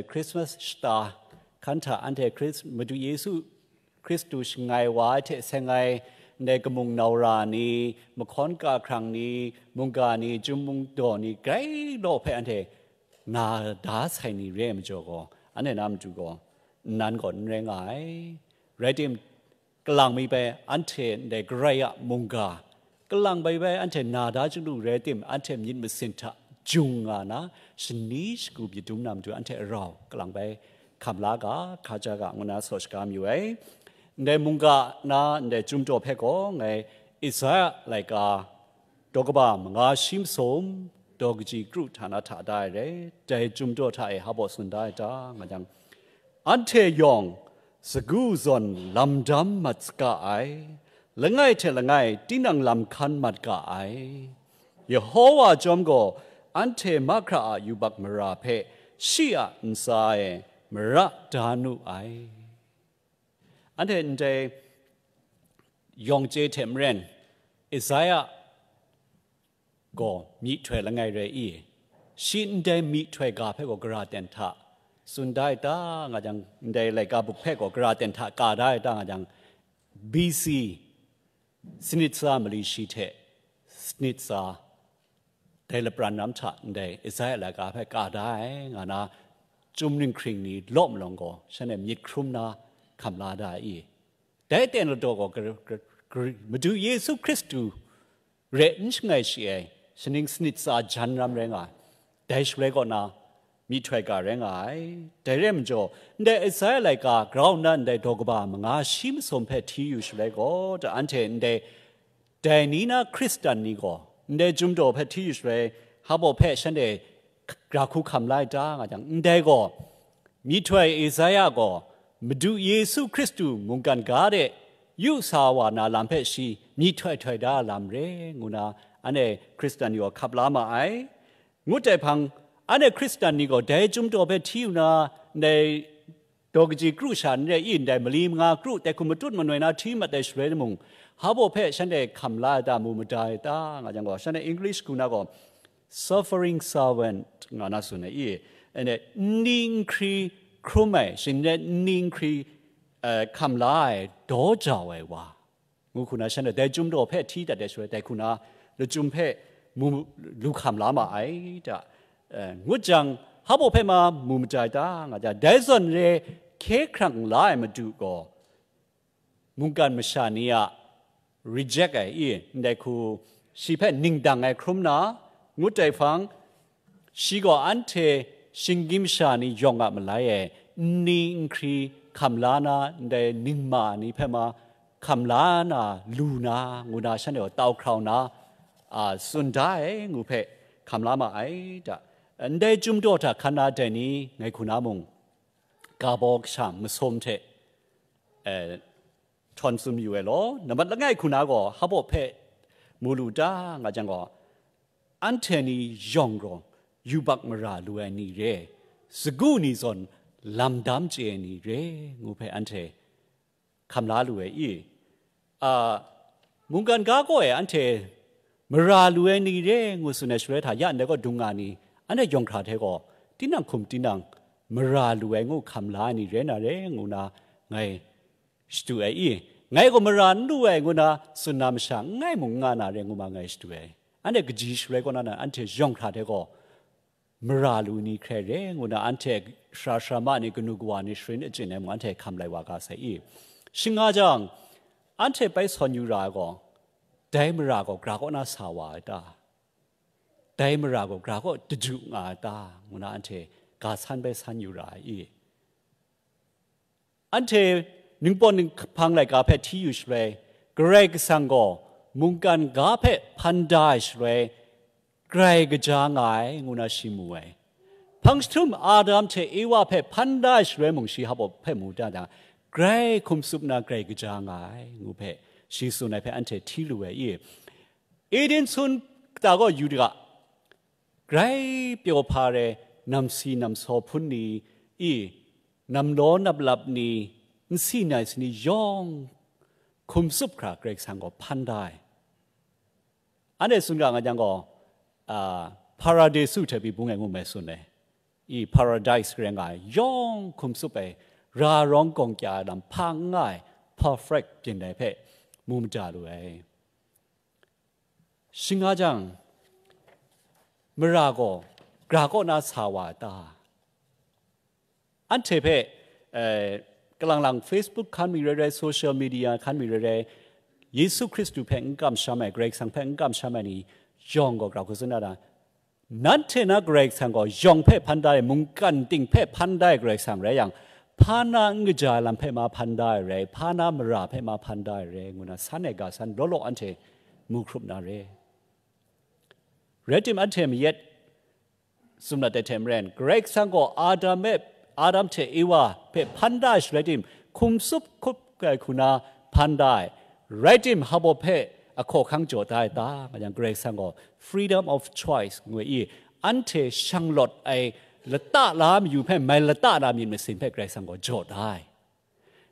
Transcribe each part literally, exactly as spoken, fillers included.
Christmas shata hkan hta anhte Madu Yesu Hkristu shangai wa ai hte seng ai ndai kamung naura ni, mahkawn kahkrang ni, mungga ni, chyum mungdaw ni, grai law hpe anhte na da sai ni re ai majaw gaw, anhte na matu gaw nnan gaw n rai nga ai. Rai tim, kalang mi bai anhte ndai Karai a mungga, kalang bai bai anhte na da chyalu rai tim, anhte myit masin hta jung nga na, shani shagu byadum na matu anhte rau kalang bai hkam la ga, hkaja ga, ngu na saw shaga mayu ai. Ndai mungga na ndai chyum daw hpe gaw ngai Isaya laika daw kaba manga shi masum, daw kaji kru hta na hta da ai rai, dai chyum daw hta e hpa baw tsun da ai ta, nga jang, anhte yawng sagu zawn lam dam mat saga ai, langai hte langai tinang lam hkan mat ga ai. Yehowa chyawm gaw anhte mahkra a yubak mara hpe shi a ntsa e mara da nu ai. Anhte ndai yawng chye hte maren, Isaya gaw myihtoi langai rai i? Shi ndai myihtoi ga hpe gaw gara ten hta tsun da ai ta, nga jang, ndai laika buk hpe gaw gara ten hta ka da ai ta, nga jang, B C sanit tsa mali shi hte sanit tsa dai lapran ram hta ndai Isaya laika hpe ka da ai, nga na chyum ninghkring ni law malawng gaw shanhte myit hkrum na hkam la da ai i? Dai ten ladaw gaw gar- gar- gar- Madu Yesu Hkristu re n shangai shi ai, shaning sanit tsa jan ram rai nga ai. Dai shaloi kaw na myihtoi ga rai nga ai. Dai re ai majaw, ndai Isaya laika grau nna ndai daw kaba manga shi masum hpe hti yu shaloi gaw, da anhte ndai, dai ni na Hkristan ni gaw ndai chyum daw hpe hti yu shaloi, hpa baw hpe shanhte ra hku hkam la ai ta, nga jang, ndai gaw, myihtoi Isaya gaw Madu Yesu Hkristu mungkan ga de yu sa wa na lam hpe shi myihtoi htoi da ai lam re, ngu na anhte Hkristan ni gaw hkap la ma ai. Ngut ai hpang, anhte Hkristan ni gaw dai chyum daw hpe hti yu na, ndai daw kaji kru sha n re i, ndai mali manga kru, dai hku matut manoi na hti mat ai shaloi mung, hpa baw hpe shanhte hkam la ai ta, mu mada ai ta, nga jang gaw, shanhte English hku na gaw, suffering servant nga na tsun ai i, anhte nni nhkri hkrum ai, shing n rai nni nhkri, eh, hkam la ai, daw jau ai wa, ngu hku na shanhte dai chyum daw hpe hti dat ai shaloi, dai hku na lachyum hpe mu lu hkam la ma ai ta, eh, ngut jang, hpa baw hpe ma mu mada ai ta, nga jang, dai zawn re hkye hkrang la ai Madu gaw, mungkan masha ni a reject ai i, ndai hku shi hpe ning dang ai hkrum na, ngut ai hpang, shi gaw anhte shinggyim masha ni yawng a malai e nni nhkri hkam la na, ndai ningma ni hpe ma hkam la na, lu na, ngu na shanhte gaw tau hkrau na, a, tsun da ai ngu hpe hkam la ma ai ta. Ndai chyum daw hta hkan na dai ni ngai hku na mung, ga baw kasha masum hte, eh, htawn tsun yu ai law, nambat langai hku na gaw hpa baw hpe mu lu ta, nga jang gaw, anhte ni yawng gaw yubak mara lu ai ni re, sagu ni zawn lam dam chye ai ni re, ngu hpe anhte hkam la lu ai i? A, mungkan ga kaw e anhte mara lu ai ni re ngu tsun ai shaloi hta, ya ndai kaw dung nga ni, anhte yawng hkra hte gaw, tinang hkum tinang mara lu ai ngu hkam la ai ni re na re, ngu na ngai shadu ai i? Ngai gaw mara n lu ai ngu na tsun na masha n ngai mung n nga na re, ngu ma ngai shadu ai. Anhte kaji shaloi kaw na, anhte yawng hkra hte gaw mara lu ni hkrai re, ngu na anhte sara sara ma ni, kanu kawa ni sharin achyin ai mung anhte hkam lai wa ga sai i? Shing nga jang, anhte bai sawn yu ra ai gaw, dai mara gaw gra kaw na sa wa ai ta? Dai mara gaw gra kaw daju nga ai ta? Ngu na anhte ga san bai san yu ra ai i? Anhte ningpawt ninghpang laika hpe hti yu shaloi, Karai Kasang gaw mungkan ga hpe hpan da ai shaloi, grai kaja nga ai, ngu na shi mu ai. Hpang jahtum Adam hte Ewa hpe hpan da ai shaloi mung, shi hpa baw hpe mu da jang, grai hkum tsup na grai kaja nga ai, ngu hpe shi tsun ai hpe anhte hti lu ai i? Eden sun kata gaw yu ga, grai pyaw hpa re, namsi namsaw hpun ni i, namlaw namlap ni, nsi nai sani yawng hkum tsup hkra Karai Kasang gaw hpan da ai. Anhte tsun ga nga jang gaw, a, Hparadisu hte pyi bung ai ngu mai tsun ai. i paradise rai nga ai, yawng hkum tsup ai, ra rawng gawng kya ai lam hpa n nga ai, perfect byin ai hpe mu mada lu ai. Shing nga jang, mara gaw gra kaw na sa wa ai ta? Anhte hpe, eh, kalang lang Facebook hkan mi rai rai, social media hkan mi rai rai, Yesu Hkristu hpe n kamsham ai, Karai Kasang hpe n kamsham ai ni yawng gaw grau hkun tsun na, nanhte na Karai Kasang gaw yawng hpe hpan da ai, mungkan ting hpe hpan da ai Karai Kasang rai yang, hpa na n kaja ai lam hpe ma hpan da ai rai, hpa na mara hpe ma hpan da ai rai, ngu na san ai ga san law law anhte mu hkrup na re. Rai tim, anhte mayat tsun dat ai hte maren, Karai Kasang gaw Adam e, Adam hte Ewa hpe hpan da ai shaloi tim, hkum tsup hkup ai hku na hpan da ai. Rai tim, hpa baw hpe ahkaw ahkang jaw da ai ta? Nga yang, Karai Kasang gaw freedom of choice ngu i, anhte shanglawt ai, lata la mayu hpe mai lata na myit masin hpe Karai Kasang gaw jaw da ai.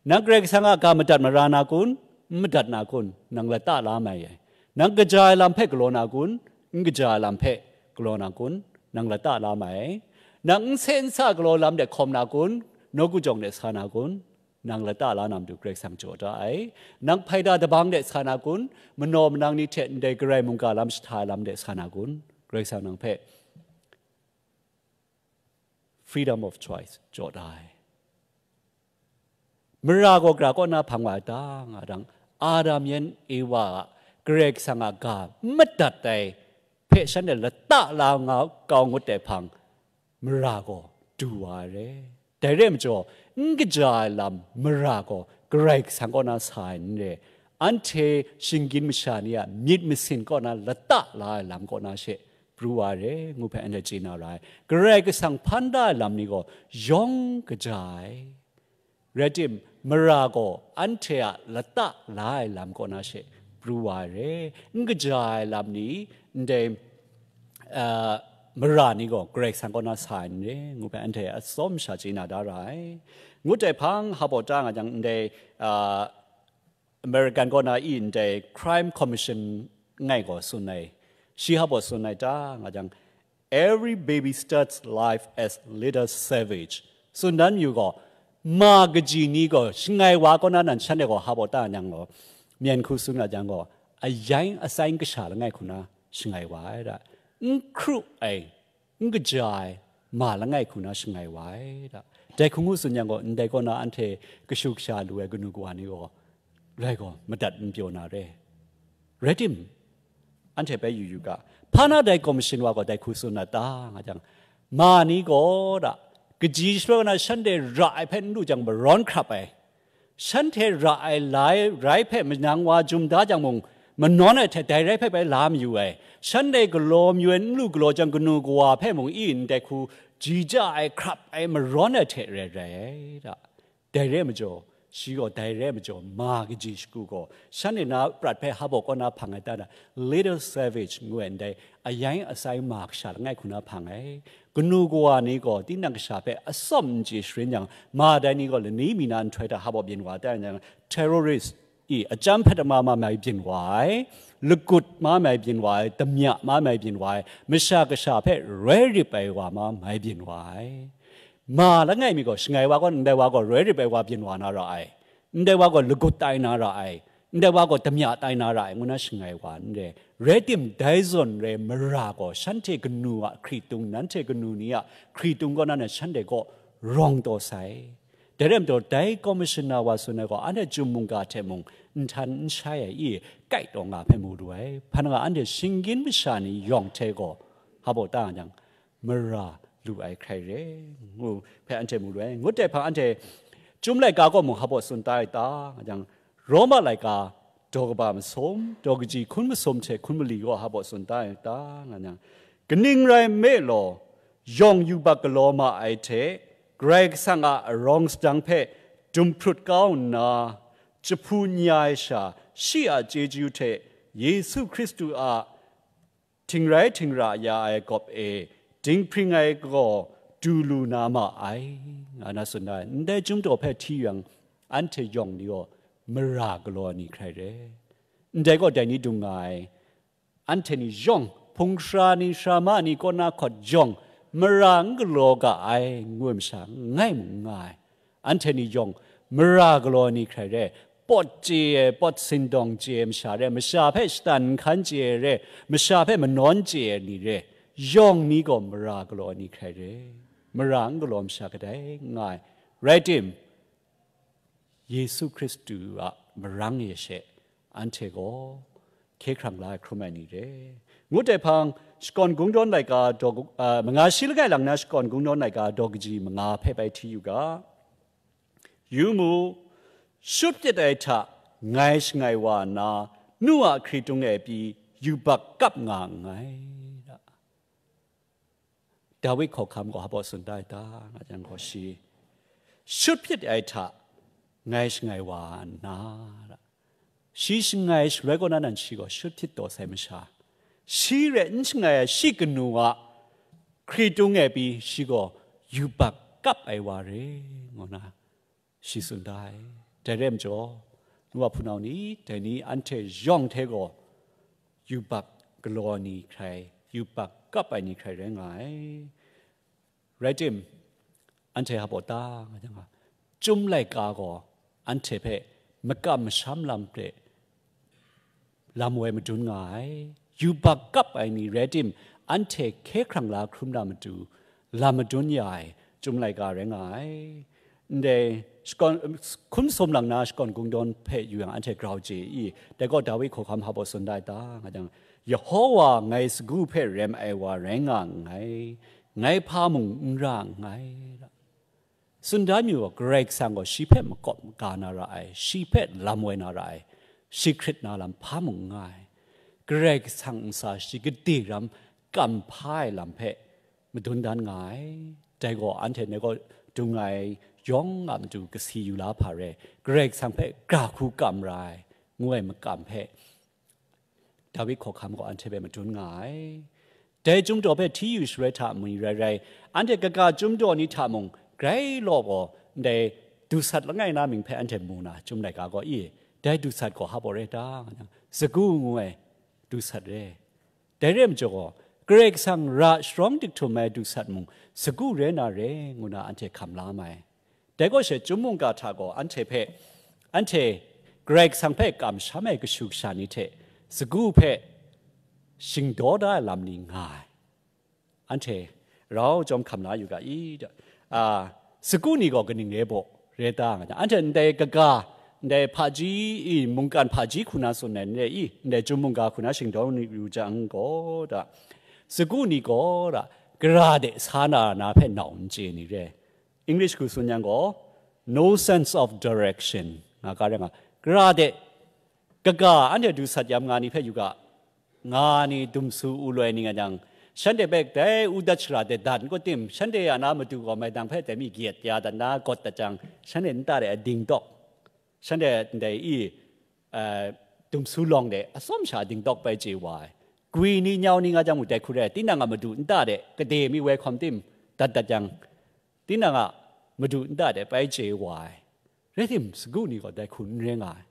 Nang Karai Kasang a ga madat mara na kun? N madat na kun? Nang lata la mai ai. Nang kaja ai lam hpe galaw na kun? N kaja ai lam hpe galaw na kun? Nang lata la mai ai. Nang n se n sa galaw lam de hkawm na kun? Nawku jawng de sa na kun? Nang lata la na matu Karai Kasang jaw da ai. Nang hpaida dabang de sa na kun? Manaw manang ni hte ndai Karai mungga lam shahta ai lam de sa na kun? Karai Kasang nang hpe freedom of choice jaw da ai. Mara gaw gra kaw na hpang wa ai ta? Nga dang, Adam yan Ewa a Karai Kasang a ga n madat ai hpe shanhte lata la nga kau ngut ai hpang, mara gaw du wa ai re. Dai re ai majaw, n kaja ai lam mara gaw Karai Kasang kaw na sa ai n re. Anhte shinggyim masha ni a myit masin kaw na lata la ai lam kaw na she pru wa ai re, ngu hpe anhte chye na ra ai. Karai Kasang hpan da ai lam ni gaw yawng kaja ai. Rai tim, mara gaw anhte a lata la ai lam kaw na she pru wa ai re. N kaja ai lam ni, ndai, ah, mara ni gaw Karai Kasang kaw na sa ai n re, ngu hpe anhte atsawm sha chye na da ra ai. Ngut ai hpang, hpa baw ta nga jang, ndai, ah, American kaw na i ndai Crime Commission ngai gaw tsun ai. Shi hpa baw tsun ai ta? Nga jang, "Every baby starts life as little savage." Tsun dan yu gaw, ma kaji ni gaw, shangai wa kaw na nan shanhte gaw hpa baw ta nyang gaw, myen hku tsun nga jang gaw, ayai asai kasha langai hku na shangai wa ai da. N hkru ai, n kaja ai, ma langai hku na shangai wa ai da. Dai hku ngu tsun yang gaw, ndai kaw na anhte kashu kasha lu ai kanu kawa ni gaw, rai gaw, madat n pyaw na re. Rai tim, anhte bai yu yu ga, hpa na dai commission wa gaw dai hku tsun na ta? Nga jang, ma ni gaw da, kaji shaloi na shanhte ra ai hpe n lu jang, marawn hkrap ai, shanhte ra ai lai rai hpe manang wa jum da jang mung, manawn ai hte dai rai hpe bai la mayu ai. Shanhte galaw mayu ai n lu galaw jang, kanu kawa hpe mung i ndai hku ji ja ai, hkrap ai, marawn ai hte rai rai ai da. Dai re ai majaw, shi gaw dai re ai majaw, ma kaji shagu gaw, shanhte na prat hpe hpa baw kaw na hpang ai ta da, little savage ngu ai ndai, ayai asai ma kasha langai hku na hpang ai. Kanu kawa ni gaw tinang kasha hpe atsawm n chye sharin yang, ma dai ni gaw lani mi na nhtoi hta hpa baw byin wa ai ta yang, terrorist, i, a chyam hpet ma ma mai byin wa ai, lagut ma mai byin wa ai, damya ma mai byin wa ai, masha kasha hpe roi rip ai wa ma mai byin wa ai. Ma langai mi gaw, shangai wa gaw, ndai wa gaw roi rip ai wa byin wa na ra ai, ndai wa gaw lagut tai na ra ai, ndai wa gaw damya tai na ra ai, ngu na shangai wa n re. Rai tim, dai zawn rai mara gaw, shanhte kanu a hkritung, nanhte kanu ni a hkritung kaw na, shanhte gaw rawng taw sai. Dai rai majaw, dai commissioner wa tsun ai gaw, anhte chyum mungga hte mung n htan n shai ai i, kai taw nga hpe mu lu ai. Hpa nga anhte shinggyim masha ni yawng hte gaw, hpa baw ta nga jang, mara lu ai hkrai re, ngu hpe anhte mu lu ai. Ngut ai hpang, anhte Chyum laika gaw mung hpa baw tsun ta ai ta? Nga jang, Roma laika daw kaba masum, daw kaji hkun masum hte hkun mali gaw hpa baw tsun ta ai ta? Nga jang, kaning rai nme law, yawng yubak galaw ma ai hte, Karai Kasang a arawng sadang hpe dumhprut kau nna, jahpu n ya ai sha, shi a chyeju hte Yesu Hkristu a htingrai htingra ya ai gawp e, dinghpring ai gaw du lu na ma ai, nga na tsun ai. Ndai Chyum daw hpe hti yang, anhte yawng ni gaw mara galaw ai ni hkrai re. Ndai gaw, dai ni dung nga ai. Anhte ni yawng, hpung sara ni, sara ma ni kaw na hkawt yawng, mara n galaw ga ai, ngu ai masha langai mung n nga ai. Anhte ni yawng mara galaw ni hkrai re, pawt chye ai, pawt sindawng chye ai masha re, masha hpe shatan nhkan chye ai re, masha hpe manawn chye ai ni re, yawng ni gaw mara galaw ni hkrai re, mara n galaw masha kadai n nga ai. Rai tim, Yesu Hkristu a marang e she anhte gaw hkye hkrang la ai hkrum ai ni re. Ngut ai hpang, Shakawn Kungdawn laika daw, a, manga shi langai lang na Shakawn Kungdawn laika daw kaji manga hpe bai hti yu ga. Yu mu, shut pyit ai hta ngai shangai wa nna, nu a hkritung e pyi yubak kap nga nngai. Dawid hkawhkam gaw hpa baw tsun da ai ta, nga jang gaw shi, shut pyit ai hta ngai shangai wa nna, shi shangai shaloi kaw na nan shi gaw shut pyit taw sai masha, shi re n shangai ai shi kanu a hkritung e pyi shi gaw yubak kap ai wa re, ngu na shi tsun da ai. Dai rai majaw, nu wa hpunau ni, dai ni anhte yawng hte gaw yubak galaw ni hkrai, yubak kap ai ni hkrai rai nga ai. Rai tim, anhte hpa baw ta, nga jang a, Chyum laika gaw anhte hpe makam masham lam hte lam woi madun nga ai. Yubak kap ai ni rai tim, anhte hkye hkrang la hkrum na matu lam madun ya ai Chyum laika rai nga ai. Ndai shakawn, hkun sawm lang na Shakawn Kungdawn hpe yu yang, anhte grau chye i, dai gaw Dawi hkawhkam hpa baw tsun da ai ta, nga jang, Yehowa ngai sagu hpe rem ai wa rai nga nngai, ngai hpa mung n ra nngai. Tsun da mi gaw, Karai Kasang gaw shi hpe makawp maga na ra ai, shi hpe lam woi na ra ai, shi hkrit na lam hpa mung n nga ai. Karai Kasang ntsa shi gade ram kam hpa ai lam hpe madun dan nga ai. Dai gaw anhte ndai kaw dung ai yawng a matu kasi yu la hpa re, Karai Kasang hpe gra hku kam ra ai, ngu ai makam hpe Dawi hkawhkam gaw anhte hpe madun nga ai. Dai Chyum daw hpe hti yu shaloi hta mi rai rai, anhte kaga Chyum daw ni hta mung grai law gaw, ndai dusat langai na mying hpe anhte mu na, Chyum laika gaw i, dai dusat gaw hpa baw rai ta, nga jang, sagu ngu ai dusat re. Dai re majaw gaw, Karai Kasang ra sharawng dik htum ai dusat mung sagu rai na re, ngu na anhte hkam la mai. Dai gaw she, Chyum mungga hta gaw anhte hpe, anhte Karai Kasang hpe kamsham ai kashu kasha ni hte sagu hpe shingdaw da ai lam ni nga ai. Anhte rau jawm hkam la yu ga i, a, sagu ni gaw kaning re baw, re ta nga jang, anhte ndai kaga, ndai hpaji i, mungkan hpaji hku na tsun ai n re i, ndai Chyum mungga hku na shingdaw yu jang gaw da, sagu ni gaw da, gara de sa na na hpe nau n chye ni re. English hku tsun yang gaw, no sense of direction, nga ga rai nga, gara de, kaga anhte dusat yam nga ni hpe yu ga, nga ni dumsu u loi ni nga jang, shanhte hpe dai u dat shara de dat n kawt tim, shanhte a na matu gaw maidang hpe dai mi gyet ya dat na gawt dat jang, shanhte nta de ading dawk, shanhte ndai i, eh, dumsu lawng de atsawm sha ading dawk bai chye wa ai. Gwi ni nyau ni nga jang mu dai hku rai, tinang a madu nta de kade mi woi hkawm tim dat dat jang, tinang a madu nta de bai chye wa ai. Rai tim, sagu ni gaw dai hku n rai nga ai.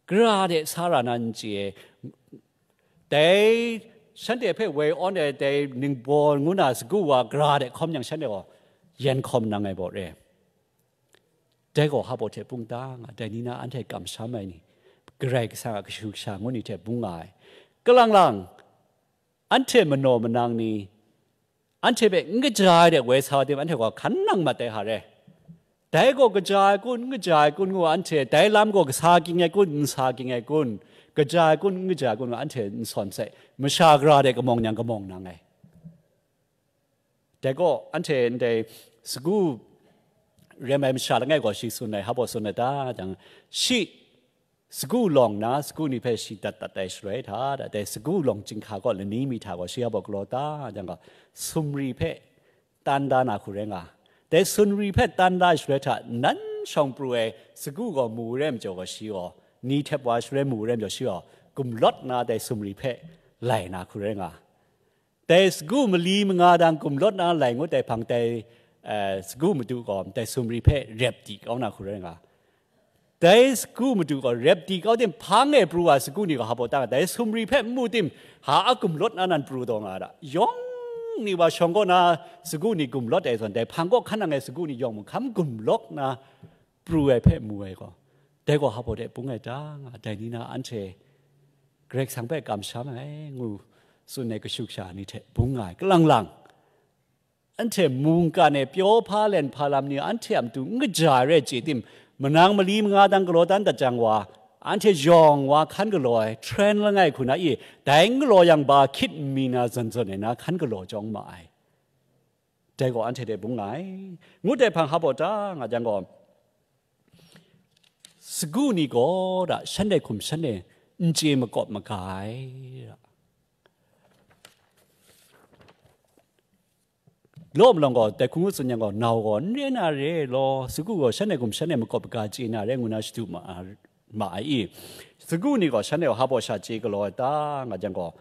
Gara de sa ra na n chye ai. Dai shanhte hpe woi awn ai dai ningbaw ngu na sagu wa gara de hkawm yang, shanhte gaw yan hkawm nang ai baw re. Dai gaw hpa baw hte bung ta nga, dai ni na anhte kamsham ai ni, Karai Kasang a kashu kasha ngu ni hte bung nga ai. Kalang lang, anhte manaw manang ni, anhte hpe n kaja ai de woi sa tim, anhte gaw hkan nang mat ai hka re. Dai gaw kaja ai kun, n kaja ai kun ngu anhte, dai lam gaw kasa ging ai kun, n sa ging ai kun, kaja ai kun, n kaja ai kun ngu anhte n sawn sai. Masha gara de kamawng yang kamawng nang ai. Dai gaw anhte ndai sagu rem ai masha langai gaw shi tsun ai, hpa baw tsun ai ta jang, shi sagu lawng na, sagu ni hpe shi dat dat ai shaloi hta, dai sagu lawng chyinghka gaw lani mi hta gaw shi hpa baw galaw ta jang gaw, sumri hpe tan da na hku rai nga. Dai sumri hpe tan da ai shaloi hta, nan shawng pru ai sagu gaw mu rai majaw gaw shi gaw, ni htep wa shaloi mu rai majaw shi gaw, gumlawt na dai sumri hpe lai na hku rai nga. Dai sagu mali manga dang gumlawt na lai ngut ai hpang dai, eh, sagu madu gaw dai sumri hpe rep di kau na hku rai nga. Dai sagu madu gaw rep di kau tim, hpang e pru wa sagu ni gaw hpa baw ta nga, dai sumri hpe n mu tim, ha a gumlawt na nan pru taw nga da. Yawng ni wa shawng kaw na sagu ni gumlawt ai zawn, dai hpang kaw hkan nang ai sagu ni yawng mung hkam gumlawk na pru ai hpe mu ai gaw, dai gaw hpa baw de bung ai ta nga, dai ni na anhte Karai Kasang hpe kamsham ai ngu tsun ai kashu kasha ni hte bung nga ai. Kalang lang, anhte mungkan e pyaw hpa len hpa lam ni anhte a matu n kaja ai rai chye tim, manang mali manga dang galaw dan dat jang wa, anhte yawng wa hkan galaw ai, tren langai hku na i, dai n galaw yang ba hkyit n mi na zawn zawn ai na hkan galaw chyawng ma ai. Dai gaw anhte de bung nga ai. Ngut ai hpang hpa baw ta nga jang gaw, sagu ni gaw da shanhte hkum shanhte n chye makawp maga ai da. Law malawng gaw, dai hku ngu tsun yang gaw, nau gaw n re na re law, sagu gaw shanhte hkum shanhte makawp maga chye na re ngu na shadu ma, ma ai i, sagu ni gaw shanhte gaw hpa baw sha chye galaw ai ta nga jang gaw,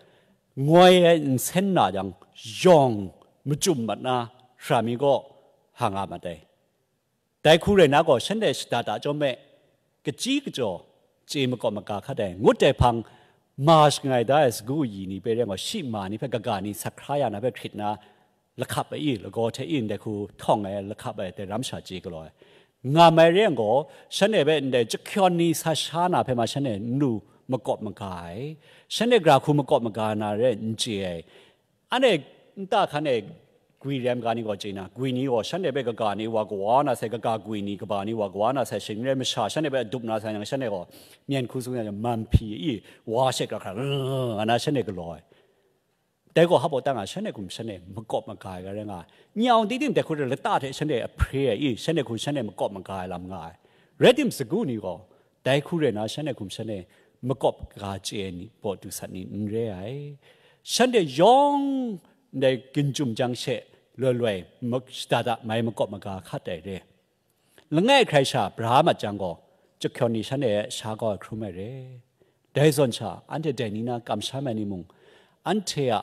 ngoi ai nsen na jang, yawng machyum mat na hkra mi gaw, hpa nga mat ai. Dai hku rai na gaw, shanhte shada da chyawm me, kachyi kachyaw, chye makawp maga hkat ai, ngut ai hpang, ma shangai da ai sagu ayi ni hpe rai gaw, shi ma ni hpe kaga ni sak hkra ya na hpe hkrit na, lahkap ai i, lagaw hte i, ndai hku htawng ai, lahkap ai, dai ram sha chye galaw ai. Ngam ai re yang gaw, shanhte hpe ndai jahkyawn ni sa sha na hpe ma shanhte n lu makawp maga ai, shanhte gara hku makawp maga na re n chye ai. Anhte nta hkan e gwi rem ga ni gaw chye na, gwi ni gaw shanhte hpe kaga ni wa kawa na sai, kaga gwi ni kaba ni wa kawa na sai, shing n rai masha shanhte hpe adup na sai, nang shanhte gaw myen hku sung na man hpyi i, wa she kra hkra, nga na shanhte galaw ai. Dai gaw hpa baw ta nga, shanhte hkum shanhte makawp maga ai ga rai nga ai. Nyau di tim dai hku lata hte shanhte ahpre ai i, shanhte hkum shanhte makawp maga ai lam nga ai. Rai tim, sagu ni gaw dai hku rai na, shanhte hkum shanhte makawp maga chye ai ni, baw du sat ni n re ai. Shanhte yawng ndai ginjum jang she loi loi mak-, shada da mai makawp maga hkat ai re. Langai hkrai sha bra mat jang gaw, jahkyawn ni shanhte e sha kau ai hkrum ai re. Dai zawn sha, anhte dai ni na kamsham ai ni mung, anhte a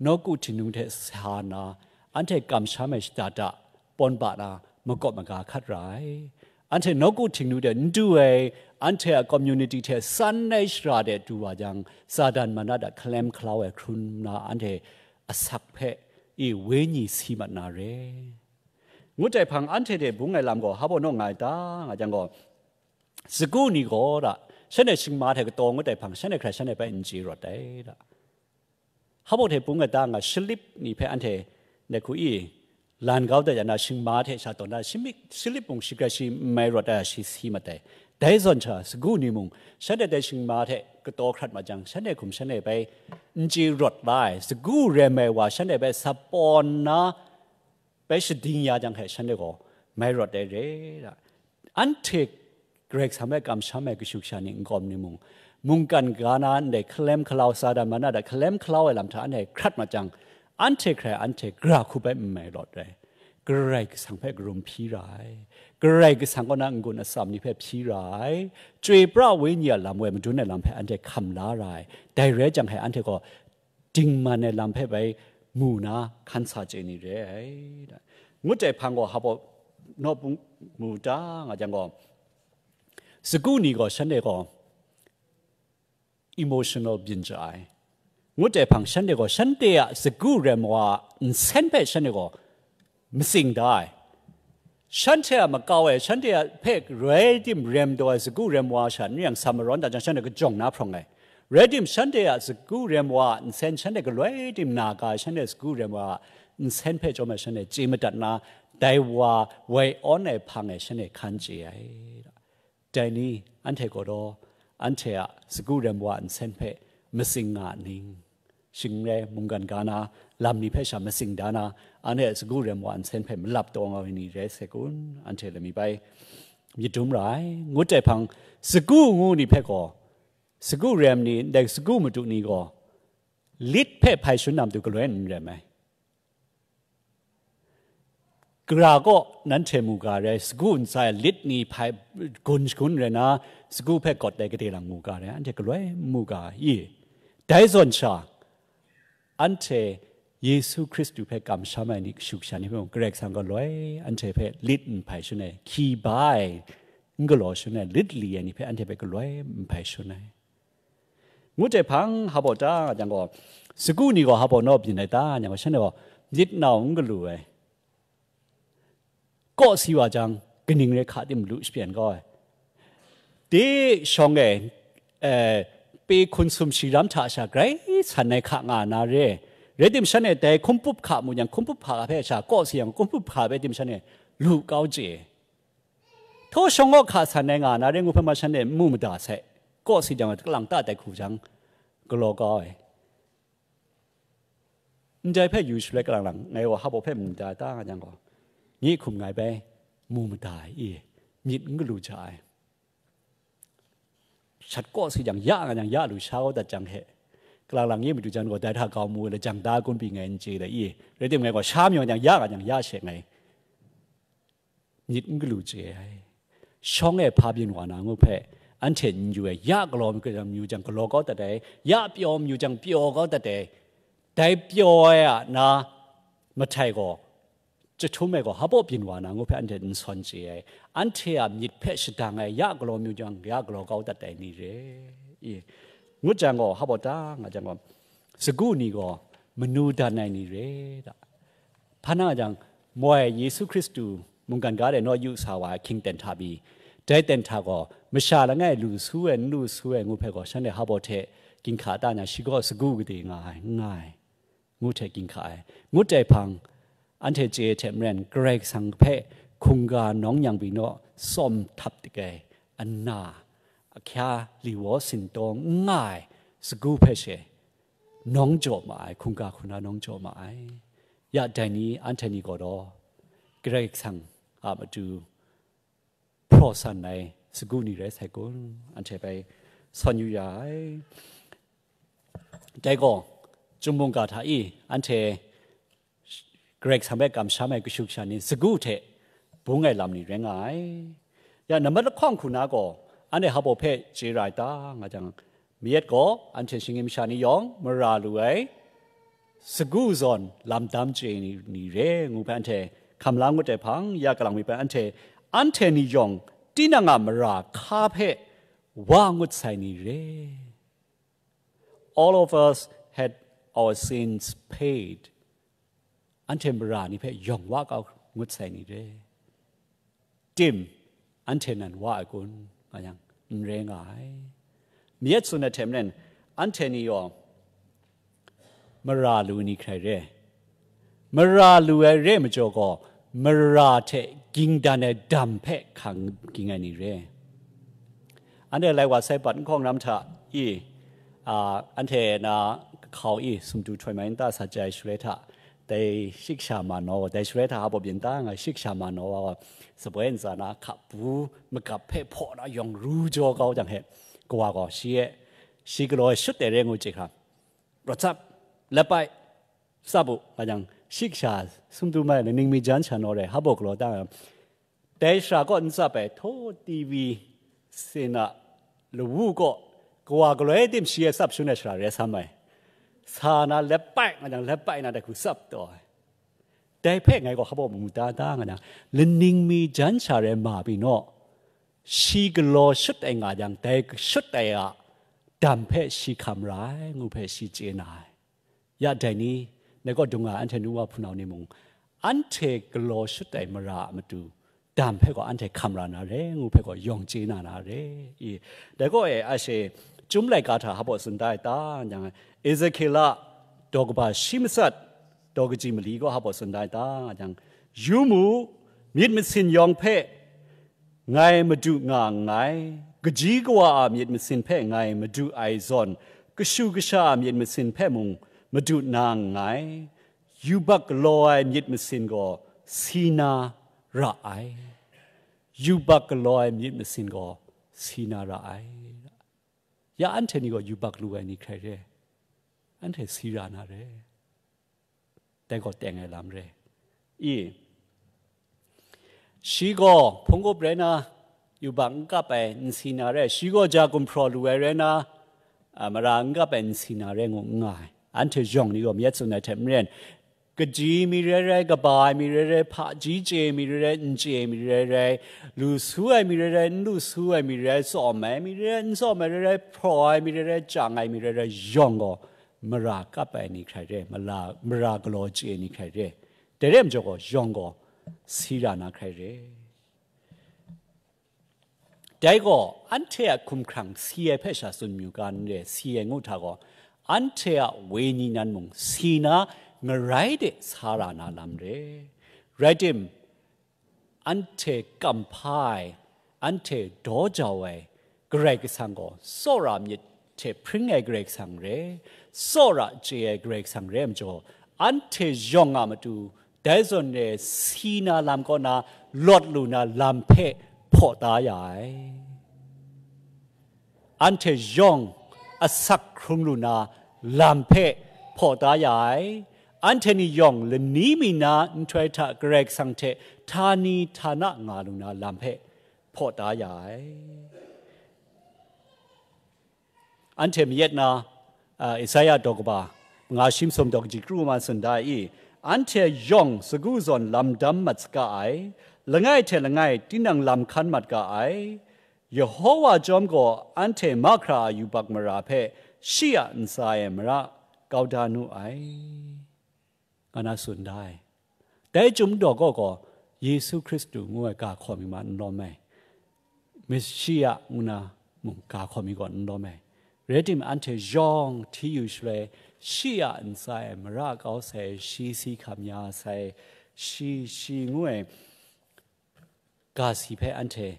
nawku htingnu hte sa na, anhte kamsham ai shada da, pawn ba na, makawp maga hkat ra ai. Anhte nawku htingnu de n du ai, anhte a community hte san ai shara de du wa jang, Satan mana da hkalem hkalau ai hkrum na, anhte asak hpe i wenyi si mat na re. Ngut ai hpang anhte hte bung ai lam gaw hpa baw naw nga ai ta, nga jang gaw, sagu ni gaw da, shanhte shingma hte kataw ngut ai hpang, shanhte hkrai shanhte hpe n chye rawt ai da. Hpa baw hte bung ai ta nga, shalip ni hpe anhte, ndai hku i, lan kau dat ya na, shingma hte sha tawn na, shimik, shalip mung shi hkrai shi n mai rawt ai shi si mat ai. Dai zawn sha, sagu ni mung, shanhte dai shingma hte kataw hkrat mat jang, shanhte hkum shanhte bai n chye rawt la ai, sagu rem ai wa shanhte bai sa pawn na, bai shading ya jang hte shanhte gaw mai rawt ai re da. Anhte Karai Kasang hpe kamsham ai kashu kasha ni nkawm ni mung, mungkan ga na ndai hkalem hkalau, Satan mana da hkalem hkalau ai lam hta anhte hkrat mat jang, anhte hkrai anhte gara hku bai n mai rawt ai. Karai Kasang hpe karum hpyi ra ai. Karai Kasang kaw na n-gun atsam ni hpe hpyi ra ai. Chyoi pra wenyi a lam woi madun ai lam hpe anhte hkam la ra ai. Dai rai jang hte anhte gaw dingman ai lam hpe bai mu na hkan sa chye ni re ai. Ngut ai hpang gaw hpa baw naw bung mu ta, nga jang gaw, sagu ni gaw shanhte gaw emotional byin ja ai. Ngut ai hpang shanhte gaw shanhte a sagu rem wa nsen hpe shanhte gaw matsing da ai. Shanhte a makau e, shanhte a hpe galoi tim rem taw ai sagu rem wa sha n rai yang, sa marawn dat jang, shanhte kajawng na hprawng ai. Rai tim, shanhte a sagu rem wa a nsen, shanhte galoi tim na ga ai, shanhte sagu rem wa a nsen hpe chyawm ai, shanhte chye madat na, dai wa woi awn ai hpang e shanhte hkan chye ai. Dai ni, anhte gaw daw, anhte a sagu rem wa a nsen hpe matsing nga ning? Shing n rai, mungkan ga na lam ni hpe sha matsing da na, anhte a sagu rem wa a nsen hpe malap taw nga ai ni rai sai kun? Anhte lami bai myit dum ra ai. Ngut ai hpang, sagu ngu ni hpe gaw, sagu rem ni, ndai sagu madu ni gaw, lit hpe hpai shangun na matu galoi n rem ai. Gara kaw nanhte mu ga rai, sagu ntsa e lit ni hpai gun shagun rai na, sagu hpe gawt ai gade lang mu ga rai, anhte galoi n mu ga i? Dai zawn sha, anhte Yesu Hkristu hpe kamsham ai ni kashu kasha ni hpe mung, Karai Kasang galoi anhte hpe lit n hpai shangun ai, hkyi ba ai, n galaw shangun ai, lit li ai ni hpe anhte hpe galoi n hpai shangun ai. Ngut ai hpang hpa baw ta nga jang gaw, sagu ni gaw hpa baw naw byin ai ta, nga jang gaw, shanhte gaw Myit nau n galu ai. Kawsi wa jang, kaning re hka tim lu shapyan kau ai. De shawng e, eh, pe hkun sum shi ram hta sha grai san ai hka nga na re. Rai tim shan e dai hkumpup hka mu yang, hkumpup hka hpe sha kawsi yang, hkumpup hka hpe tim shan e lu kau chye. Htaw shawng gaw hka san ai nga na re ngu hpe ma shan e n mu mada sai. Kawsi jang, kalang ta tai hku jang, galaw kau ai. Ndai hpe yu shaloi kalang lang, ngai gaw hpa baw hpe mu mada ta nga jang gaw, nye hkum ngai bai mu mada ai i, myit n galu ja ai. Shat kawsi jang ya nga jang, ya lu sha kau dat jang he, kalang lang nye matu jan gaw dai hta grau mu ai lajang da kun pyi ngai n chye dai i, rai tim ngai gaw sha mayaw jang ya nga jang ya she ngai myit n galu chye ai. Shawng e hpa byin wa na ngu hpe, anhte n yu ai, ya galaw mayu jang galaw kau dat ai, ya pyaw mayu jang pyaw kau dat ai, dai pyaw ai a na mahtai gaw, chyahtum ai gaw hpa baw byin wa na ngu hpe anhte n sawn chye ai, anhte a myit hpe shadang ai, ya galaw mayu jang ya galaw kau dat ai ni re i, ngut jang gaw, hpa baw ta nga jang gaw, sagu ni gaw manu dan ai ni re da. Hpa na jang, moi Yesu Hkristu mungkan ga de naw yu sa wa ai hkying ten hta pyi, dai ten hta gaw, masha langai lu su ai, n lu su ai ngu hpe gaw, shanhte hpa baw hte ginhka ta na, shi gaw sagu gade nga ai, n nga ai, ngu hte ginhka ai. Ngut ai hpang, anhte chye ai hte maren, Karai Kasang hpe hkungga nawng yang pyi naw, tsawm htap dik ai, ana, ahkya, li waw sintaw n nga ai, sagu hpe she, nawng jaw ma ai, hkungga hkuna nawng jaw ma ai. Ya dai ni, anhte ni gaw daw, Karai Kasang a matu hpraw san ai sagu ni rai sai kun, anhte bai sawn yu ya ai. Dai gaw, Chyum mungga hta i, anhte Karai Kasang hpe kamsham ai kashu kasha ni sagu hte bung ai lam ni rai nga ai. Ya, nambat lahkawng hku na gaw, anhte hpa baw hpe chye ra ai ta nga jang, mayat gaw anhte shinggyim masha ni yawng mara lu ai, sagu zawn lam dam chye ni, ni re ngu hpe anhte hkam la ngut ai hpang, ya kalang mi hpe anhte, anhte ni yawng tinang a mara hka hpe wa ngut sai ni re. All of us had our sins paid. Anhte mara ni hpe yawng wa kau ngut sai ni re. Tim, anhte nan wa ai kun? Nga yang, n rai nga ai. Mayat tsun ai hte maren, anhte ni yawng mara lu ni hkrai re. Mara lu ai re majaw gaw, mara hte ging dan ai dam hpe hkang ging ai ni re. Anhte lai wa sai bat nhkawng ram hta i, a, anhte na kahkau i sumtu htoi mai nta sa chye ai shaloi hta, dai shiksha ma naw, dai shaloi hta hpa baw byin ta nga shiksha ma naw wa, saboi ntsa na hkapu magap hpe hpaw na yawng ru jaw kau jang he, kawa gaw shi e, shi galaw e shut ai re ngu chye hkra, rawt tsap, lep bai, tsap u, nga jang, shiksha sumtu mai laning mi jan sha naw re, hpa baw galaw ta nga, dai shara kaw n tsap ai, htaw T V sin a lawu kaw, kawa galoi tim shi e tsap shun ai shara re sam ai. Sa na lep bai, nga jang lep bai na dai hku tsap taw ai. Dai hpe ngai gaw hpa baw mu ta ta nga jang, laning mi jan sha rai ma pyi naw, shi galaw shut ai nga jang, dai shut ai a dam hpe shi hkam ra ai, ngu hpe shi chye na ai. Ya dai ni, ngai kaw dung nga ai anhte nu wa hpunau ni mung, anhte galaw shut ai mara a matu, dam hpe gaw anhte hkam ra na re, ngu hpe gaw yawng chye na na re. I, dai gaw e, a she, Chyum laika hta hpa baw tsun da ai ta, yang, Ezekiel a daw kaba shi matsat, daw kaji mali gaw hpa baw tsun da ai ta, yang, yu mu, myit masin yawng hpe, ngai madu nga nngai, kaji kawa a myit masin hpe ngai madu ai zawn, kashu kasha a myit masin hpe mung madu na nngai, yubak galaw ai myit masin gaw si na ra ai, yubak galaw ai myit masin gaw si na ra ai. Ya anhte ni gaw yubak lu ai ni hkrai re, anhte si ra na re. Dai gaw teng ai lam re. I, shi gaw hpung gup rai na, yubak n kap ai, n si na re, shi gaw ja gumhpraw lu ai rai na, a, mara n kap ai, n si na re ngu n nga ai. Anhte yawng ni gaw mayat tsun ai hte maren, kaji mi rai rai, kaba ai mi rai rai, hpaji chye mi rai rai, n chye mi rai rai, lu su ai mi rai rai, n lu su ai mi rai rai, tsawm ai mi rai rai, n tsawm ai rai rai, hpraw ai mi rai rai, chyang ai mi rai rai, yawng gaw mara kap ai ni hkrai re, mara, mara galaw chye ai ni hkrai re. Dai re ai majaw gaw, yawng gaw si ra na hkrai re. Dai gaw, anhte a hkumhkrang si ai hpe sha tsun mayu ga n re, si ai ngu hta gaw, anhte a wenyi nan mung si na ngarai de sa ra na lam re. Rai tim, anhte kamhpa ai, anhte daw jau ai Karai Kasang gaw, tsawra myit hte hpring ai Karai Kasang re, tsawra chye ai Karai Kasang re ai majaw, anhte yawng a matu, dai zawn e si na lam kaw na, lawt lu na lam hpe hpaw da ya ai. Anhte yawng asak hkrum lu na lam hpe hpaw da ya ai. Anhte ni yawng lani mi na nhtoi hta Karai Kasang hte htani htana nga lu na lam hpe hpaw da ya ai. Anhte mayat na, a, Isaya daw kaba, nga shi masum daw kaji kru ma tsun da i, anhte yawng sagu zawn lam dam mat saga ai, langai hte langai tinang lam hkan mat ga ai, Yehowa chyawm gaw anhte mahkra a yubak mara hpe shi a ntsa e mara kau da nu ai, nga na tsun da ai. Dai chyum daw gaw gaw, Yesu Hkristu ngu ai ga hkaw mi ma n lawm ai, Meshiya ngu na mung ga hkaw mi gaw n lawm ai. Rai tim, anhte yawng hti yu shaloi, shi a ntsa e mara kau sai, shi si hkam ya sai, shi, shi ngu ai ga si hpe anhte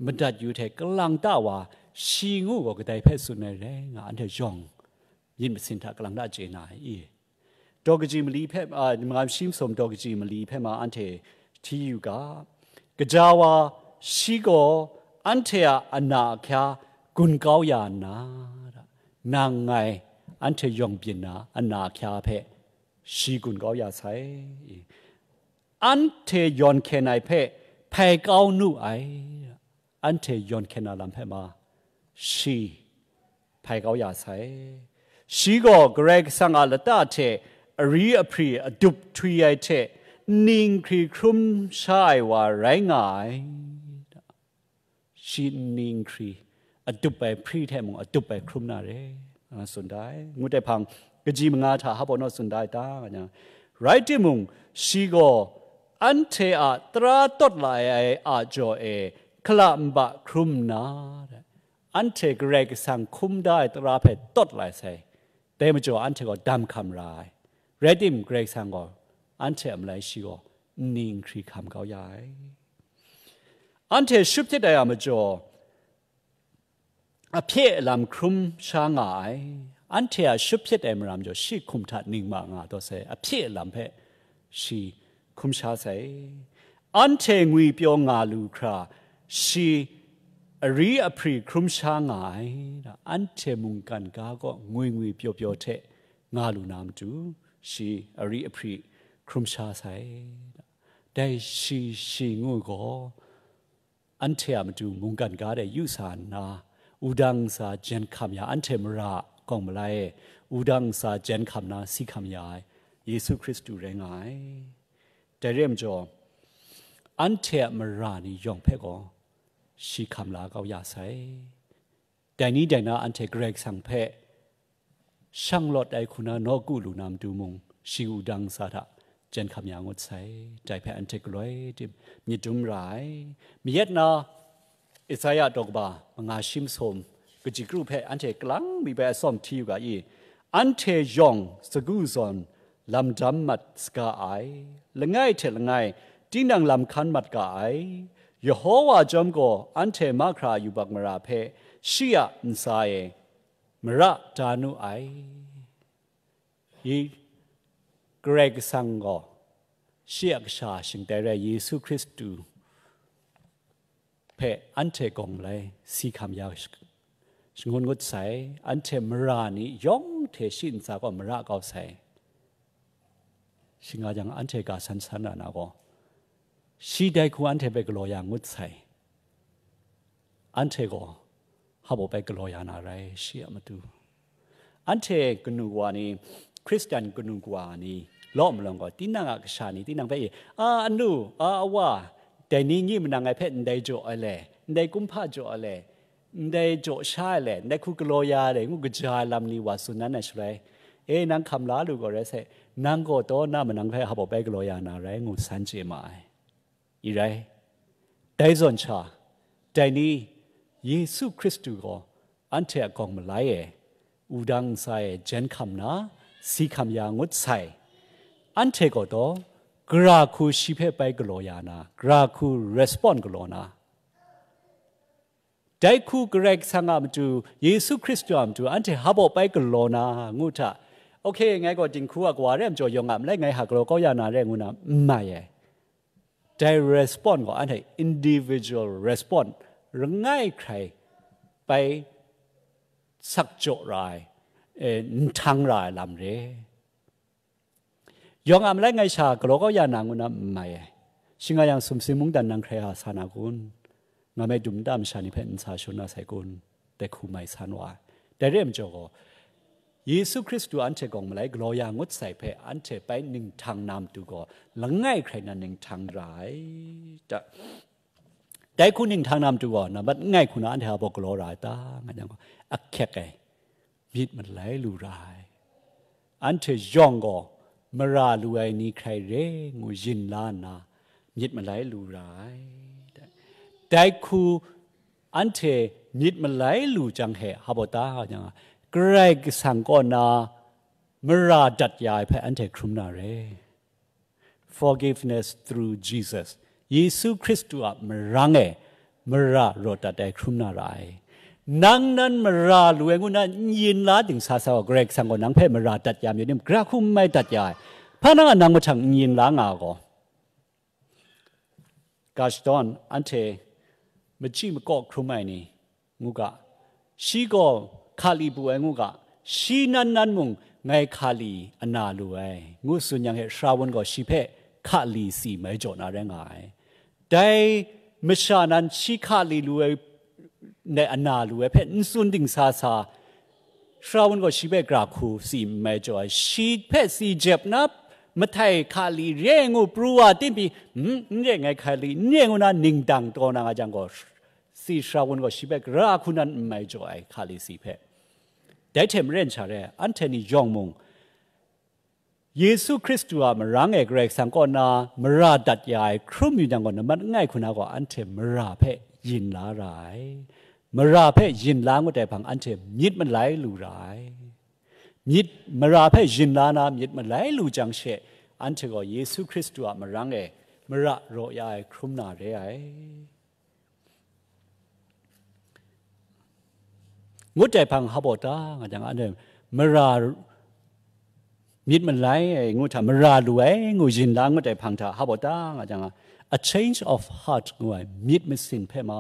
madat yu hte kalang ta wa, shi ngu gaw kadai hpe tsun ai rai nga, anhte yawng myit masin hta kalang ta chye na ai i? Daw kaji mali hpe, a, manga shi masum daw kaji mali hpe ma anhte hti yu ga, gaja wa shi gaw anhte a ana ahkya gun kau ya nna, nang ngai anhte yawng byin na ana ahkya hpe shi gun kau ya sai. Anhte yawn hkyen ai hpe hpai kau nu ai, anhte yawn hkyen na lam hpe ma, shi hpai kau ya sai. Shi gaw Karai Kasang a lata hte ari ahpri adup htwi ai hte nni nkhri hkrum sha ai wa rai nga ai. Shi nni nkhri adup ai hpri hte mung adup ai hkrum na re, nga tsun da ai. Ngut ai hpang, kaji manga hta hap naw tsun da ai ta, nga yang, rai timung, shi gaw anhte a tara tawt la ai a jaw e hkala nba hkrum nna, anhte Karai Kasang hkum da ai tara hpe tawt la ai sai. Dai majaw anhte gaw dam hkam ra ai. Rai tim, Karai Kasang gaw anhte a malai shi gaw nni nkhri hkam kau ya ai. Anhte shut hpyit ai a majaw, ahpye alam hkrum sha nga ai. Anhte a shut hpyit ai mara majaw, shi hkum hta ning ma nga taw sai, ahpye alam hpe shi hkum sha sai. Anhte ngwi pyaw nga lu hkra, shi ari ahpri hkrum sha nga ai. Anhte mungkan ga kaw ngwi ngwi pyaw pyaw hte nga lu na matu, shi ari ahpri hkrum sha sai. Dai shi, shi ngu gaw, anhte a matu mungkan ga de yu sa nna, wudang ntsa jen hkam ya, anhte mara a hkawng malai e wudang ntsa jen hkam na si hkam ya ai Yesu Hkristu rai nga ai. Dai re ai majaw, anhte a mara ni yawng hpe gaw shi hkam la kau ya sai. Dai ni dai na anhte Karai Kasang hpe shanglawt ai hku na nawku lu na matu mung, shi wudang ntsa hta jen hkam ya ngut sai. Dai hpe anhte galoi tim myit dum ra ai. Mayat na Isaya daw kaba manga shi masum kaji kru hpe anhte kalang mi bai atsawm hti yu ga i, anhte yawng sagu zawn lam dam mat saga ai, langai hte langai tinang lam hkan mat ga ai, Yehowa chyawm gaw anhte mahkra yubak mara hpe shi a ntsa e mara da nu ai. I, Karai Kasang gaw shi a Kasha shingtai rai Yesu Hkristu hpe anhte gawng malai si hkam ya sh-, shangun ngut sai, anhte mara ni yawng hte shi ntsa gaw mara kau sai. Shi nga jang, anhte ga san san ra na gaw, shi dai hku anhte hpe galaw ya ngut sai. Anhte gaw hap bai galaw ya na rai, shi a matu. Anhte kanu wa ni, Hkristan kanu wa ni law malawng gaw, tinang a kasha ni tinang hpe, "A, anu, a, awa, dai ni nyi manang ngai hpe ndai jaw ai le, ndai kumhpa jaw ai le, ndai jaw sha ai le, ndai hku galaw ya ai le," ngu kaja ai lam ni wa tsun nan ai shaloi, E, nang hkam la lu gaw rai sai, nang gaw daw na manang hpe hap bai galaw ya na rai ngu san chye ma ai. I rai, dai zawn sha, dai ni, Yesu Hkristu gaw anhte a gawng malai e, wudang ntsa e jen hkam na, si hkam ya ngut sai. Anhte gaw daw, gara hku shi hpe bai galaw ya na, gara hku respond galaw na, dai hku Karai Kasang a matu, Yesu Hkristu a matu, anhte hap bai galaw na, ngu hta, okay, ngai gaw dinghku a kawa re ai majaw yawng a malai, ngai hta galaw kau ya na re, ngu na, n mai ai. Dai respond gaw anhte individual respond, langai hkrai bai sak jaw ra ai, e, nhtang ra ai lam re. Yawng a malai ngai sha galaw kau ya na ngu na n mai ai. Shing a yang sumsing mungdan nang hkrai a sa na kun? Nga me dum nta masha ni hpe n sa shun na sai kun? Dai hku mai san wa ai. Dai re ai majaw gaw, Yesu Hkristu anhte gawng malai galaw ya ngut sai hpe anhte bai ninghtang na matu gaw, langai hkrai nan ninghtang ra ai. Ta, dai hku ninghtang na matu gaw, nambat ngai hku na anhte a baw galaw ra ai ta, nga yang gaw, ahkyek ai, myit malai lu ra ai. Anhte yawng gaw mara lu ai ni hkrai re ngu yin la nna, myit malai lu ra ai. Dai hku anhte myit malai lu jang he, hap ta nga yang, Karai Kasang kaw na mara dat ya ai hpe anhte hkrum na re. Forgiveness through Jesus. Yesu Hkristu a marang e mara rawt dat ai hkrum na ra ai. Nang nan mara lu ai ngu na n yin la dingsa sa gaw, Karai Kasang gaw nang hpe mara dat ya mayu nim, gara hku n mai dat ya ai. Hpa nang a nang mahtang n yin la nga gaw, Gashton, anhte machyi makaw hkrum ai ni, ngu ga, shi gaw hkali bu ai ngu ga, shi nan nan mung ngai hkali ana lu ai, ngu tsun yang he, Shrawun gaw shi hpe hkali si mai jaw na rai nga ai. Dai masha nan shi hkali lu ai ne ana lu ai hpe n tsun dingsa sa, Shrawun gaw shi hpe gara hku si mai jaw ai, shi hpe si jep na mahtai hkali re ngu pru wa tim pyi, "Hmm, n re, ngai hkali n re," ngu na ningdang taw na nga jang gaw, si Shrawun gaw shi hpe gara hku nan n mai jaw ai hkali si hpe. Dai hte maren sha re, anhte ni yawng mung, Yesu Hkristu a marang e Karai Kasang kaw na mara dat ya ai hkrum yu jang gaw, nambat langai hku na gaw anhte mara hpe yin la ra ai. Mara hpe yin la ngut ai hpang anhte myit malai lu ra ai. Myit, mara hpe yin la na myit malai lu jang she, anhte gaw Yesu Hkristu a marang e mara raw ya ai hkrum na re ai. Ngut ai hpang hap ta nga jang, anhte mara myit malai ai ngu hta, mara lu ai ngu yin la ngut ai hpang hta hap ta nga jang, a change of heart ngu ai myit masin hpe ma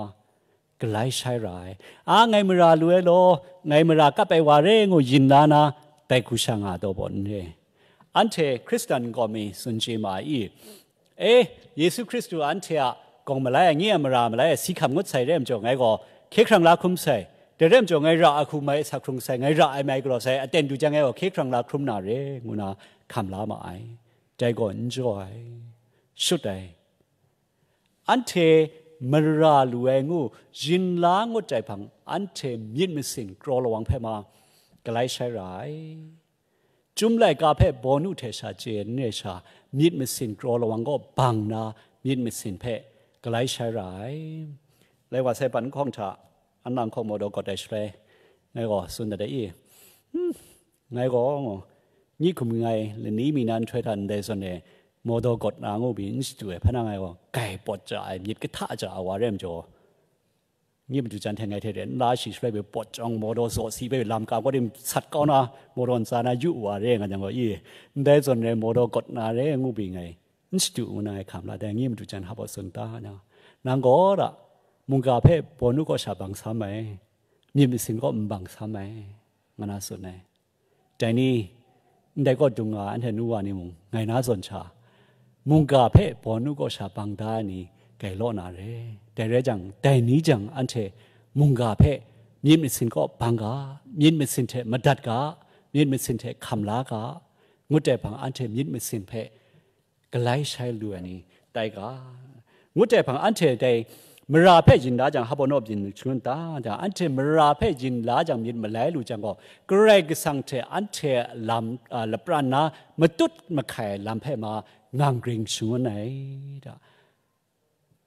galai shai ra ai. A, ngai mara lu ai law, ngai mara kap ai wa re ngu yin la na, dai hku sha nga taw baw n re. Anhte Hkristan kaw mi tsun chye ma ai i? E, Yesu Hkristu anhte a gawng malai ai, nye a mara malai ai, si hkam ngut sai re ai majaw, ngai gaw hkye hkrang la hkrum sai. Dai re ai majaw, ngai ra ai hku mai sa hkrung sai, ngai ra ai mai galaw sai, aten du jang ngai gaw hkye hkrang la hkrum na re, ngu na hkam la ma ai. Dai gaw n jaw ai, shut ai. Anhte mara lu ai ngu yin la ngut ai hpang, anhte myit masin kraw lawang hpe ma galai shai ra ai. Chyum laika hpe bawnu hte sha chye n re sha, myit masin kraw lawang kaw bang na, myit masin hpe galai shai ra ai. Lai wa sai pan nhkawng hta, an lang hkawng maw daw gawt ai shaloi, ngai gaw tsun dat ai i? Hmm, ngai gaw, nyi hkum ngai lani mi na nhtoi hta ndai zawn e, maw daw gawt na ngu pyi n shadu ai, hpa na ngai gaw, gai pawt ja ai, myit kahta ja ai wa re ai majaw, nye madu jan hte ngai hte de nla shi shaloi hpe pawt jang, maw daw zaw si hpe lam ka kaw de sat kau na, maw daw ntsa na yu wa re nga jang gaw, i, ndai zawn re maw daw gawt na re ngu pyi ngai n shadu ngu na ngai hkam la, dai nye madu jan hpa baw tsun ta na, nang gaw ra, mungga hpe bawnu kaw sha bang sam ai, myit masin kaw n bang sam ai, nga na tsun ai. Dai ni, ndai kaw dung nga ai anhte nu wa ni mung, ngai na zawn sha, mungga hpe bawnu kaw sha bang da ai ni, gai law na re. Dai rai jang, dai ni jang anhte mungga hpe myit masin kaw bang ga, myit masin hte madat ga, myit masin hte hkam la ga, ngut ai hpang anhte myit masin hpe galai shai lu ai ni tai ga, ngut ai hpang anhte dai Mara hpe yin la jang, habo naw byin shangun ta jang, anhte mara hpe yin la jang myit malai lu jang gaw, Karai Kasang hte anhte lam, a, lapran na matut mahkai lam hpe ma ngang gring shangun ai da.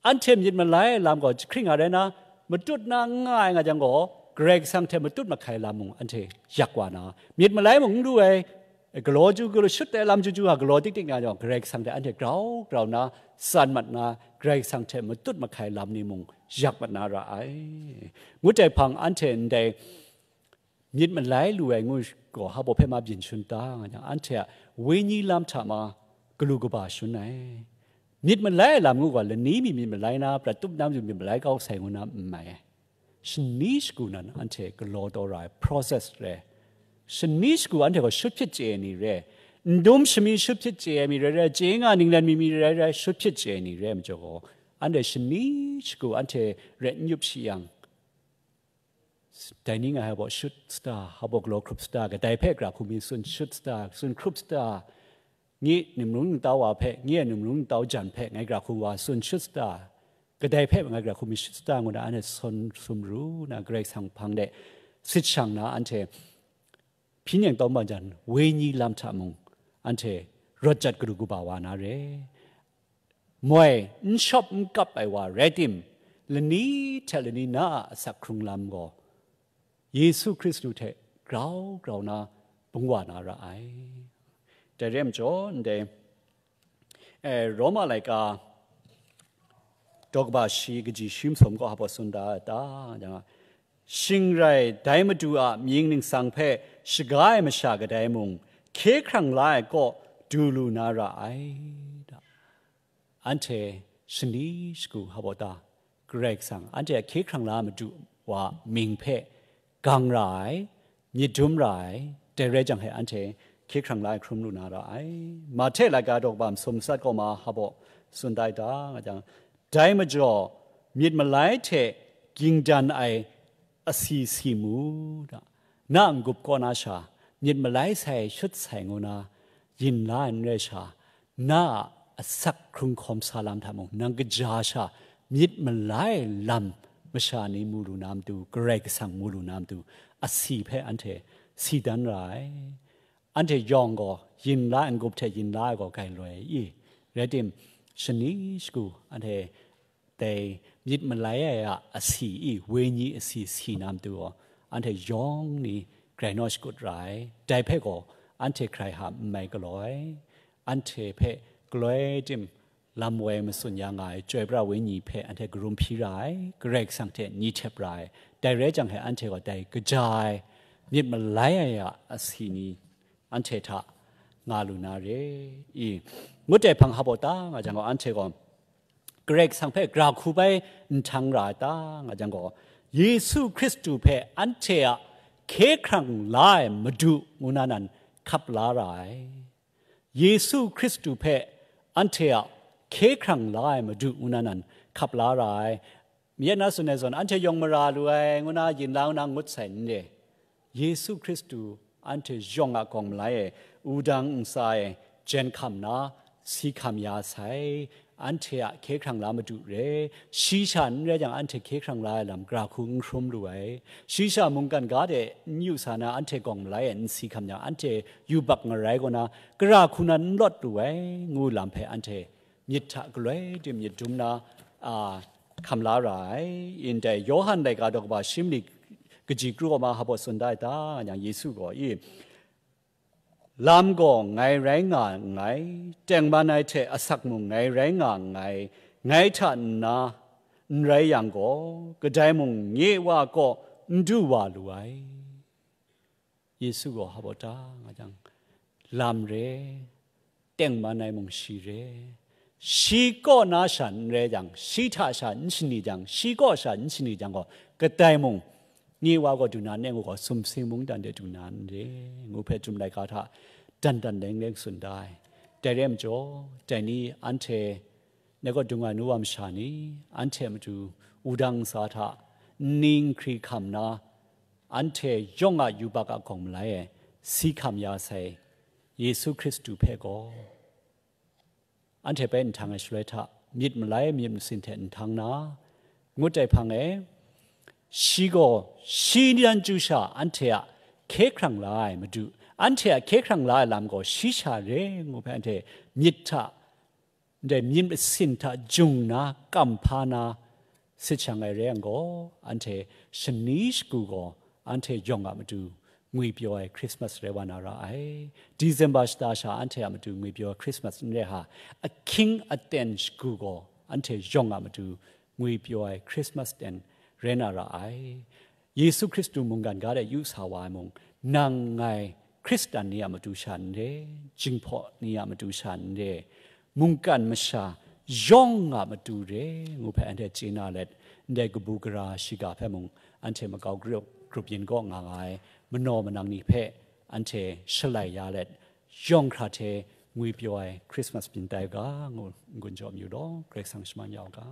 Anhte myit malai ai lam gaw jahkring a rai na, matut na n nga ai nga jang gaw, Karai Kasang hte matut mahkai lam mung anhte yak wa na, myit malai mung n lu ai, galaw ju galaw shut ai lam ju ju a galaw dik dik na jang, Karai Kasang hte anhte grau grau na, san mat na, Karai Kasang hte matut mahkai lam ni mung yak mat na ra ai. Ngut ai hpang anhte ndai myit malai lu ai ngu gaw, habo hpe ma byin shun ta nga jang, anhte a wenyi lam hta ma galu kaba shun ai. Myit malai ai lam ngu gaw, lani mi myit malai na, prat tup na matu myit malai kau sai ngu na n mai ai. Shani shagu nan anhte galaw taw ra ai process re. Shani shagu anhte gaw shut hpyit chye ai ni re. Ndum shami shut hpyit chye ai mi rai rai, chye nga ninglen mi mi rai rai, shut hpyit chye ai ni re ai majaw gaw, anhte shani shagu anhte ret n yup shi yang, dai ni ngai habo shut sata, habo galaw hkrup sata, kadai hpe gra hku mi tsun shut sata, tsun hkrup sata, ngi ningmung ningtau wa hpe, ngi a ningmung ningtau jan hpe ngai gra hku wa tsun shut sata, kadai hpe ngai gra hku mi shut sata ngu na, anhte sawn sumru na, Karai Kasang hpang de sit shang na, anhte hpyi nyeng tawm bang jan, wenyi lam hta mung, anhte rawt jat galu kaba wa na re. Moi, n shawp n kap ai wa rai tim, lani hte lani na a asak hkrung lam gaw, Yesu Hkristu hte grau grau na bung wa na ra ai. Dai re ai majaw, ndai, eh, Roma laika daw kaba shi kaji shi masum gaw hpa tsun da ai ta, jang a, shing rai dai Madu a mying ningsang hpe shaga ai masha kadai mung, hkye hkrang la ai kaw du lu na ra ai, da. Anhte shani shagu hpa ta, Karai Kasang, anhte a hkye hkrang la Madu wa mying hpe gang ra ai, myit dum ra ai, dai rai jang he anhte hkye hkrang la ai hkrum lu na ra ai. Mahte laika daw kaba masum matsat kaw ma hpa tsun da ai ta nga jang, dai majaw myit malai hte ging dan ai asi si mu da. Na n-gup kaw na sha, myit malai sai shut sai ngu na, yin la ai n rai sha, na a asak hkrung hkawm sa lam hta mung, nang kaja sha myit malai lam masha ni mu lu na matu, Karai Kasang mu lu na matu, asi hpe anhte si dan ra ai. Anhte yawng gaw yin la ai n-gup hte yin la ai gaw grai loi i? Rai tim, shani shagu anhte dai myit malai ai a asi i, wenyi asi si na matu gaw, anhte yawng ni grai naw shakut ra ai. Dai hpe gaw, anhte hkrai hta n mai galaw ai. Anhte hpe galoi tim lam woi matsun ya nga ai Chyoi pra Wenyi hpe anhte karum hpyi ra ai, Karai Kasang hte ni htep ra ai. Dai rai jang he anhte gaw dai kaja ai myit malai ai a asi ni anhte hta nga lu na re i? Ngut ai hpang hpa ta nga jang gaw, anhte gaw Karai Kasang hpe gra hku bai nhtang ra ai ta nga jang gaw, Yesu Hkristu hpe anhte a hkye hkrang la ai Madu ngu na nan hkap la ra ai. Yesu Hkristu hpe anhte a hkye hkrang la ai Madu ngu na nan hkap la ra ai. Yet na tsun ai zawn, anhte yawng mara lu ai ngu na yin la ngu na ngut sai n re. Yesu Hkristu anhte yawng a gawng malai e, wudang ntsa e jen hkam na, si hkam ya sai. Anhte a hkye hkrang la Madu re, shi sha n rai jang, anhte hkye hkrang la ai lam gra hku n hkrum lu ai. Shi sha mungkan ga de n yu sa na, anhte gawng malai e n si hkam jang, anhte yubak ngarai kaw na, gara hku nan n lawt lu ai, ngu lam hpe anhte myit hta galoi dim myit dum na, a, hkam la ra ai. Ndai Yawhan laika daw kaba shi mali kaji kru kaw ma hpa tsun da ai ta, nga jang Yesu gaw i, lam gaw ngai rai nga nngai, tengman ai hte asak mung ngai rai nga nngai, ngai hta nna n rai yang gaw, kadai mung nye Wa kaw n du wa lu ai. Yesu gaw hpa ta nga jang, lam re, tengman ai mung shi re, shi kaw na sha n rai jang, shi hta sha n shani jang, shi kaw sha n shani jang gaw, kadai mung nye Wa gaw du na n re ngu gaw, sumsing mungdan de du na n re, ngu hpe Chyum laika hta dan dan leng leng tsun da ai. Dai rai majaw, dai ni anhte, dai gaw dung ai nu wa masha ni, anhte a matu wudang ntsa hta nni n hkri hkam na, anhte yawng a yubak a gawng malai e si hkam ya sai Yesu Hkristu hpe gaw, anhte bai nhtang ai shaloi hta, myit malai myit masin hte nhtang na, ngut ai hpang e, shi gaw shi ni dan chyu sha anhte a hkye hkrang la ai Madu, anhte a hkye hkrang la ai lam gaw shi sha re ngu hpe anhte myit hta, ndai myit masin hta jung na, kam hpa na sit shang ai re yang gaw, anhte shani shagu gaw anhte yawng a matu ngwipyaw ai Christmas rai wa na ra ai. December shata sha anhte a matu ngwipyaw ai Christmas n rai ha, ahkying aten shagu gaw anhte yawng a matu ngwipyaw ai Christmas ten rai na ra ai. Yesu Hkristu mungkan ga de yu sa wa ai mung, nang ngai Hkristan ni a matu sha n re, jinghpaw ni a matu sha n re, mungkan masha yawng a matu re ngu hpe anhte chye na let, ndai kabu gara shiga hpe mung anhte makau grup, grup yin kaw nga nga ai, manaw manang ni hpe anhte shalai ya let, yawng hkra hte ngwipyaw ai Christmas byin tai u ga ngu n-gun jaw mayu law, Karai Kasang shaman ya u ga.